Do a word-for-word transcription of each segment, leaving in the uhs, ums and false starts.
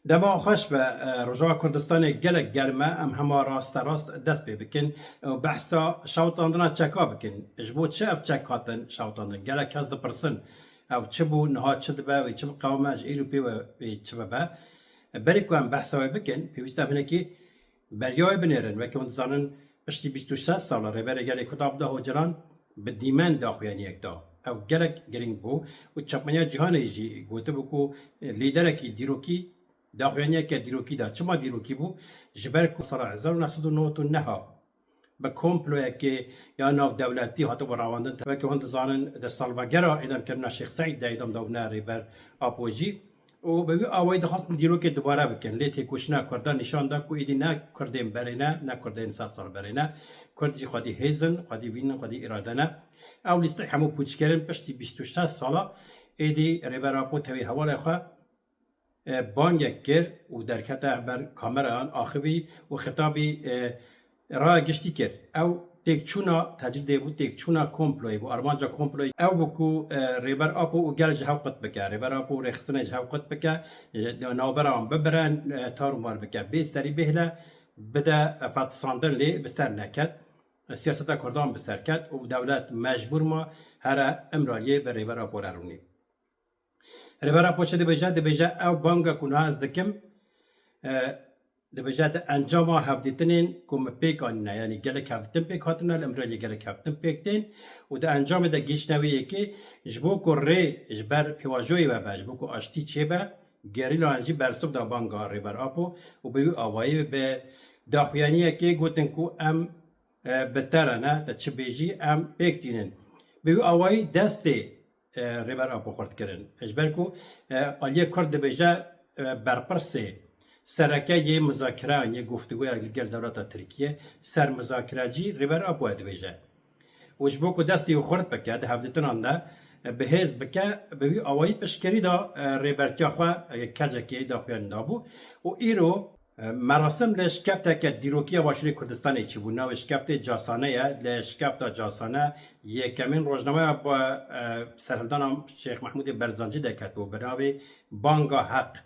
Dema xweş be, e, Rojava Kurdistanê gelek germ e, em hema rasterast dest pê bikin û behsa şewitandina çeka bikin. Ji bo çi ev çek hatin şewitandin? Gelek kes dipirsin, ew çi bû, niha çi dibe, wê çi biqewime, ji îro pê ve wê çi bibe? E, berî ku em behsa wê bikin, pêwîst e em hinekî beriya wê binêrin. Weke hûn dizanin, piştî bîst û şeş sala Rêberê Gelê Kurd Abdullah Ocalan bi dîmen daxuyaniyek da. Ew gelek girîng bû û çapmeniya cîhanê jî gotibû ku lîderekî dîrokî daxuyaniyeke dîrokî da. Çima dîrokî bû? Ji ber ku sala hezar û neh sed û newid û neh a bi komployekê ya navdewletî hatibû revandin. Weke hûn dizanin, di salvegera îdamkirina Şêx Seîd de îdam dabûne Rêber Apo jî. Û bi wî awayî dixwastin dîrokê dubare bikin. Lê têkoşîna Kurdan nîşan da ku êdî ne Kurdên berê ne, ne Kurdên sed sal berê ne. Kurd jî xwedî hêz in, xwedî vîn in, xwedî îrade ne. Ew lîsteyê hemû pûçkirin piştî bîst û şeş sala êdî Rêber Apo tevî hevalê xwe, e, bangek kir û derkete ber kamerayan axivî û xitabî, e, raya giştî kir. Ew têkçûna tecrîdê bû, têkçûna komployê bû, armanca komployê ew bû ku, e, Rêber Apo û gel ji hev qut bike, Rêber Apo û rêxistinê ji hev qut bike, e, navbera wan bibire, e, tar û mar bike, bê serî bêhile bide, e, fetisandin lê bi ser neket, e, siyaseta Kurdan bi ser ket û dewlet mecbûr ma here Îmraliyê bi Rêber Apo re rûnî. Rêber Apo çi dibêje? Dibêje, ew banga ku niha ez dikim, e, dibêje, di encama hevdîtinên ku min pêk anîne, yanî gelek hevdîtin pêk hatine, li Îmraliyê gelek hevdîtin pêk tên û di encamê de gihîştine wê yekê, ji bo ku rê ji ber pêvajoyê ve be, ji bo ku aştî çêbe, gerîlayan jî bersiv da banga Rêber Apo û bi wî awayî bi daxuyaniyekê gotin ku em, e, bi te re ne, te çi bêjî, em pêk tînin. Bi wî awayî destê, e, Rêber Apo xurt kirin. Ji ber ku, e, aliyê Kurd dibêje, e, berpirsê sereke yê muzakereyan, yê guftûgoya li gel dewleta Tirkiye, sermuzakerecî Rêber Apo ye dibêje. Û ji bo ku destê wî xurt bike di hevdîtinan de, e, bi hêz bike, bi wî awayî piştgirî da, e, rêbertiya xwe, e, kecekê daxuyanî dabû. Û îro, e, merasim li şikefteke dîrokî ya Başûrê Kurdistanê çîbû. Navê şikeftê Casane ye. Li şikefta Casane yekemîn rojnameya ba-, e, serhildana Şêx Mehmûdê Berzancî derketibû bi navê Banga Heq,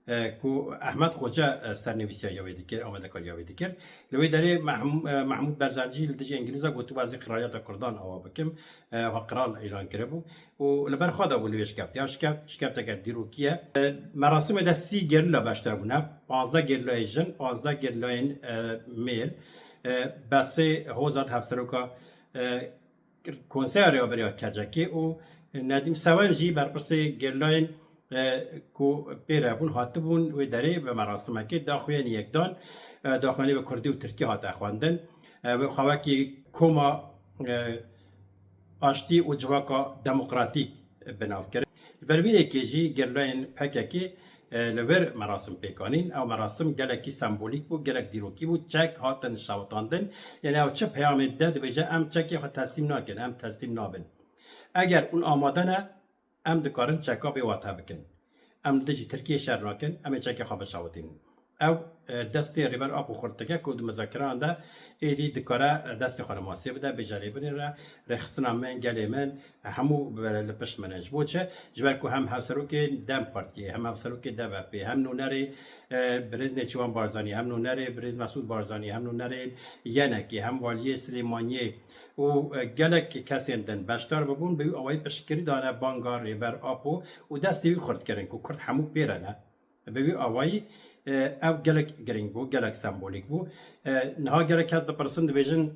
e, ku Ehmed Xoce, e, sernivîsiya wê dikir, amadekariya wê dikir. Li wê derê Mehm-, e, Mehmûd Berzancî li dijî Îngilîza gotibû, ez ê qiraliyeta Kurdan ava bikim. E, xwe qiral îlan kiribû û li ber xwe de bû li wê şikeftê. Ev şikeft, şikefteke dîrokî ye. E, merasimê de sî gerîla beşdar bûne. Panzdeh gerîlayê jin, panzdeh gerîlayên, e, mêr. E, Besê Hozat hevseroka, e, Konseya Rêveberiya Kecekê û Nedîm Sewen jî berpirsê gerîlayên, e, ku pê re bûn, hatibûn wê derê bi merasimekê daxuyaniyek dan, e, daxuyanî bi kurdî û tirkî hate xwendin. E, bi xwe wekî koma, e, aştî û civaka demokratîk bi nav kirin. Ji ber vê yekê jî gerîlayên P K K, e, li vir merasim pêk anîn. Ew merasim gelekî sembolîk bû, gelek dîrokî bû, çek hatin şewitandin. Yanî ew çi peyamê dide, dibêje, em çekê xwe teslîm nakin, em teslîm nabin. Eger hûn amade ne, em dikarin çeka bê wate bikin. Em li dijî Tirkiyê şer nakin, em ê çekê xwe bişewitînin. Ew, e, destê Rêber Apo xurt dike ku di muzakereyan de êdî dikare, e, destê xwe li masê bide, bêje lê binêre, rêxistina min, gelê min, hemû li pişt min in. Ji bo çi? Ji ber ku hem hevserokê DEM Partiyê, hem hevserokê D B P, hem nûnerê, e, birêz Nêçîrvan Barzanî, hem nûnerê birêz Mesûd Barzanî, hem nûnerê Y N K'ê, hem waliyê Silêmaniyê û, e, gelek kesên din beşdar bibûn, bi wî awayî piştgirî dane banga Rêber Apo û destê wî xurt kirin ku Kurd hemû pê re ne. Bi wî awayî, e, ev gelek girîng bû, gelek sembolîk bû. E, niha gelek kes dipirsin, dibêjin,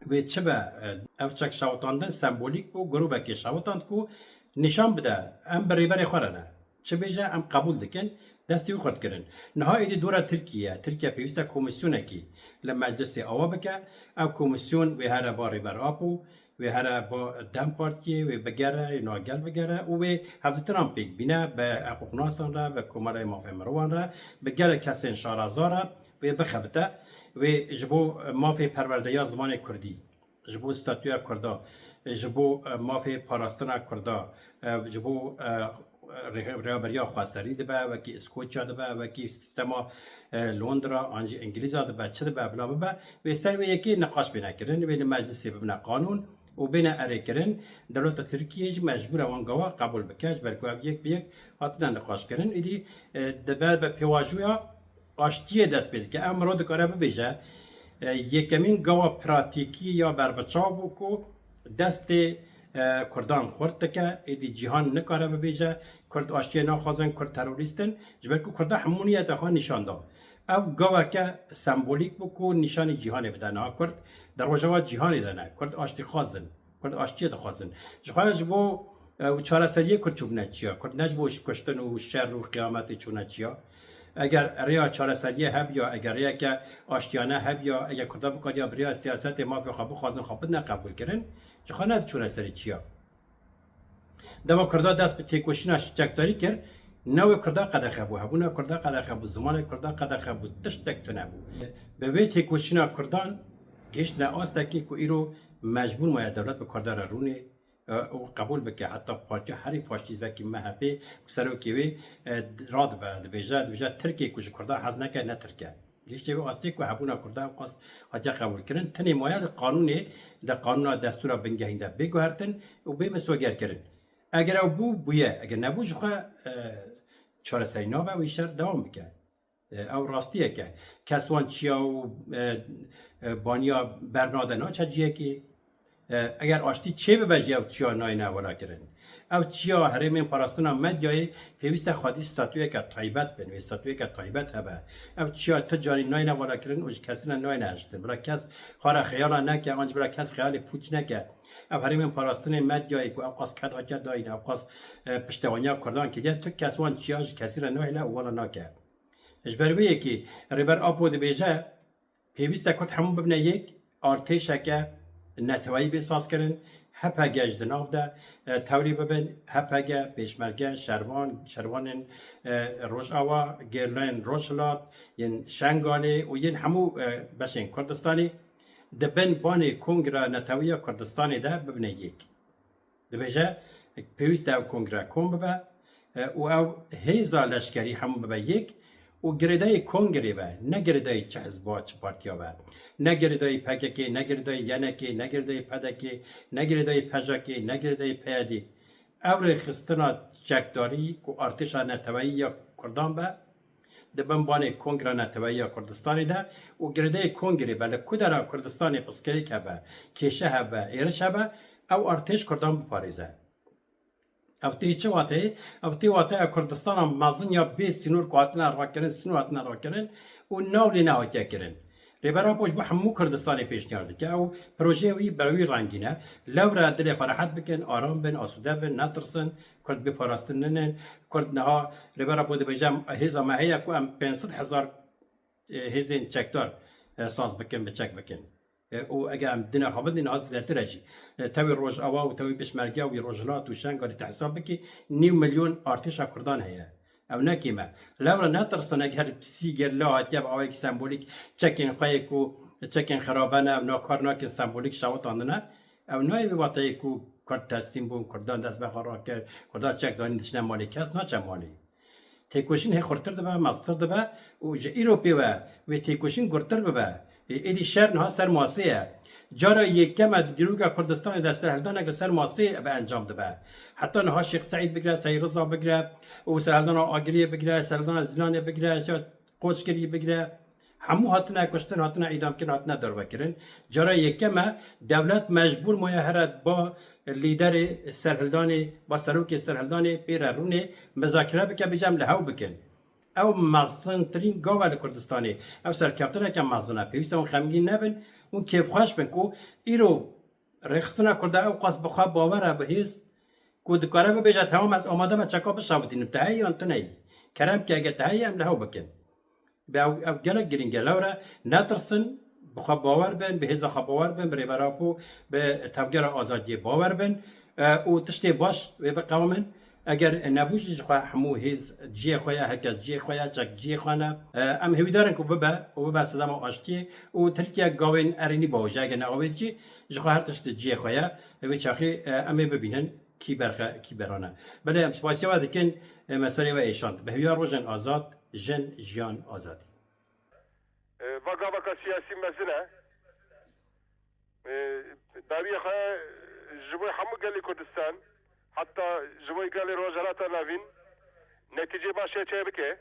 wê çi be? E, ev çek şewitandin sembolîk bû, grûbekê şewitand ku nîşan bide, em bi rêberê xwe re ne. Çi bêje, em qebûl dikin, destê wî xurt kirin. Niha êdî dora Tirkiye, Tirkiye pêwîst e komîsyonekî li meclisê ava bike. Ev komîsyon wê here ba Rêber Apo, wê here ba DEM Partiyê, wê bigere, wê nagel bigere û wê hevdîtinan pêk bîne bi hiqûqnasan re, bi Komeleyê Mafê Mirovan re, bi gelek kesên şareza re wê bixebite, wê ji bo mafê perwerdeya zimanê kurdî, ji bo statûya kurda, ji bo, e, mafê parastina kurda, e, ji bo, e, rê-, rêveberiya xweserî dibe, wekî Îskoçya dibe, wekî sîstema, e, Londra an jî Îngilîza dibe, çi dibe, bila bibe, wê ser wê yekê niqaş bêne kirin, wê li meclisê bibine qanûn, û bêne erêkirin, dewleta Tirkiyê jî mecbûr e wan gava qebûl bike, ji ber ku ev yek bi yek hatine niqaşkirin. Êdî, e, dibe bi pêvajoya aştiyê dest pê dike. Ev mirov dikare bibêje, e, yekemîn gava pratîkî ya berbiçav bû ku destê, e, Kurdan xurt dike. Êdî cîhan nikare bibêje Kurd aştiyê naxwazin, Kurd terorîst in, ji ber ku Kurda hemû niyeta xwe nîşan da. Ev gaveke sembolîk bû ku nîşanî cîhanê bide. Niha Kurd di rojava cîhanê de ne. Kurd aştîxwaz in. Kurd aştiyê dixwazin. Ji xwe ji bo, e, çareseriyê Kurd çûbûne çiya. Kurd ne ji bo kuştin û şer û qiyametê çûne çiya. Eger rêya çareseriyê hebiya, eger rêyeke aştiyane hebiya, eger Kurda bikariya bi rêya siyasetê mafê xwe bixwazin, xwe bidine qebûlkirin, ji xwe nediçûne serê çiya. Dema Kurda dest bi têkoşîna çekdarî kir, navê Kurda qedexe bû, hebûna Kurda qedexe bû, zimanê Kurda qedexe bû, tiştek tune bû. Bi vê têkoşîna Kurdan gihiştine astekê ku îro mecbûr maye dewlet bi Kurda re rûnê, e, û qebûl bike. Heta partiya herî faşîst wekî M H P ku serokê wê, e, radibe, dibêje, dibêje Tirkê ku ji Kurdan hez neke, ne Tirk e. Gihiştê wê astê ku hebûna Kurda ew qas hatiye qebûlkirin. Tenê maye di qanûnê, di qanûna destûra bingehîn de bê guhertin û bê misogerkirin. Eger ew bû, bûye. Eger nebû, ji xwe, e, çareserî nabe, wî şer dewam bike. E, ew rastiyek e. Kes wan çiya û, e, e, baniya bernade naçe ciyekê. E, eger aştî çêbibe jî ew çiya nayêne velakirin. Ev çiya herêmên parastina medyayê pêwîst e xwedî statuyeke taybet bin, wê statuyeke taybet hebe. Ev çiya tu carî nayêne velakirin û ji kesî re nayêne hiştin. Bira kes xwe re xeyala neke, an jî bira kes xeyalê pûç neke. Ev herêmên parastinê medyayê ku ew qas ked hatiye dayîn, ew qas, e, piştevaniya Kurdan kiriye, tu kes wan çiya ji kesî re nahêle û wela nake. Ji ber wê yekê Rêber Apo dibêje, pêwîst e Kurd hemû bibine yek, artêşeke neteweyî bê sazkirin, H P G ji di nav de, e, tewlî bibin, H P G, Pêşmerge, Şervan, Şervanên, e, Rojava, Gerîlayên Rojhilat, yên Şengalê û yên hemû, e, beşên Kurdistanê di bin banê Kongra Netewî ya Kurdistanê de bibine yek. Dibêje, pêwîst e ew kongre kom bibe, e, û ew hêza leşkerî hemû bibe yek û girêdayî kongrê be, ne girêdayî çi hizba, çi partiya be. Ne girêdayî P K K, ne girêdayî Y N K, ne girêdayî P D K, ne girêdayî P J K, ne girêdayî P Y D. Ew rêxistina çekdarî ku artêşa neteweyî ya Kurdan be, di bin banê Kongra Neteweyî ya Kurdistanê de û girêdayî kongrê be, li ku dera Kurdistanê pirsgirêk hebe, kêşe hebe, êriş hebe, ew artêş Kurdan biparêze. Ev tê çi wateyê? Ev tê wateya Kurdistana mezin ya bê sînor ku hatine rakirin, sînor hatine rakirin û nav lê nehatiye kirin. Rêber Apo ji bo hemû Kurdistanê pêşniyar dike. Ew projeyê wî ber wî rengîn e. Lewre dilê xwe rehet bikin, aram bin, asude bin, netirsin. Kurd bê parastin ninin. Kurd niha Rêber Apo dibêje, hêza me heye ku em pênc sed hezar, e, hêzên çekdar, e, saz bikin, bi çek bikin. E, û eger em dina xwe bidin, niha zêdetir e jî. E, tewî Rojava û tewî Pêşmerge û wî Rojhilat û Şengalê te hesab bikî, nîv milyon artêşa Kurdan heye. Ew ne kêm e. Lewra netirsin, eger pisî gerîla hatiye bi awayekî sembolîk çekên xwe yê ku çekên xirabe ne, ev nakar nakin sembolîk şewitandine. Ew nayê vê wateyê ku Kurd teslîm bûn, Kurdan dest bi xwe rakir, Kurdan çek danîn diçine malê, kes naçe malê. Têkoşîn hê xurtir dibe, meztir dibe û ji îro pê ve wê têkoşîn gurtir bibe. Ê, êdî şer niha ser masê ye. Cara yekem e di dîroka Kurdistanê de serhildanek li ser masê bi encam dibe. Heta niha Şêx Seîd bigire, Seyîd Riza bigire û serhildana Agiriyê bigire, serhildana Zîlanê bigire, ya Qoçgirî bigire. Hemû hatine kuştin, hatine îdamkirin, hatine darbekirin. Cara yekem e, dewlet mecbûr maye here ba lîderê serhildanê, ba serokê serhildanê pê re rûnê, muzakere bike, bêje em li hew bikin. Ew mezintirîn gav e li Kurdistanê. Ew serkeftineke mezin e. Pêwîst e hûn xemgîn nebin, hûn kêfxweş bin ku îro rêxistina Kurda ew qas bi xwe bawer e, bi hêz, ku dikare bibêje, temam, ez amade me çeka bişewitînim. Tu heyî yan tu neyî? Kerem ke, eger tu heyî, em li hew bikin. Bi ew, ew gelek girîng e. Lewre netirsin, bi xwe bawer bin, bi hêza xwe bawer bin, bi Rêber Apo, bi Tevgera Azadiyê bawer bin, e, û tiştê baş wê biqewimin. Eger nebû jî, ji xwe hemû hêz cihê xwe ye, her kes cihê xwe ye, çek cihê xwe ne. E, em hêvîdar in ku bibe û bibe sedema aştiyê û Tirkiye gavên erênî biawize. Eger neavêt jî, ji xwe her tişt cihê xwe ye. Wê çaxê, e, em ê bibînin. Kî berxe, kî berane. Belê, em spasiya we dikin, e, meselê we êşand. Bi hêviya rojên azad, jin, jiyan, azadî. E, va gavaka siyasî mezin e. E, dawiyê xwe Ji bo hemû gelê Kurdistan, heta ji bo gelê Rojhilata Navîn, netîceyê baş çê bike.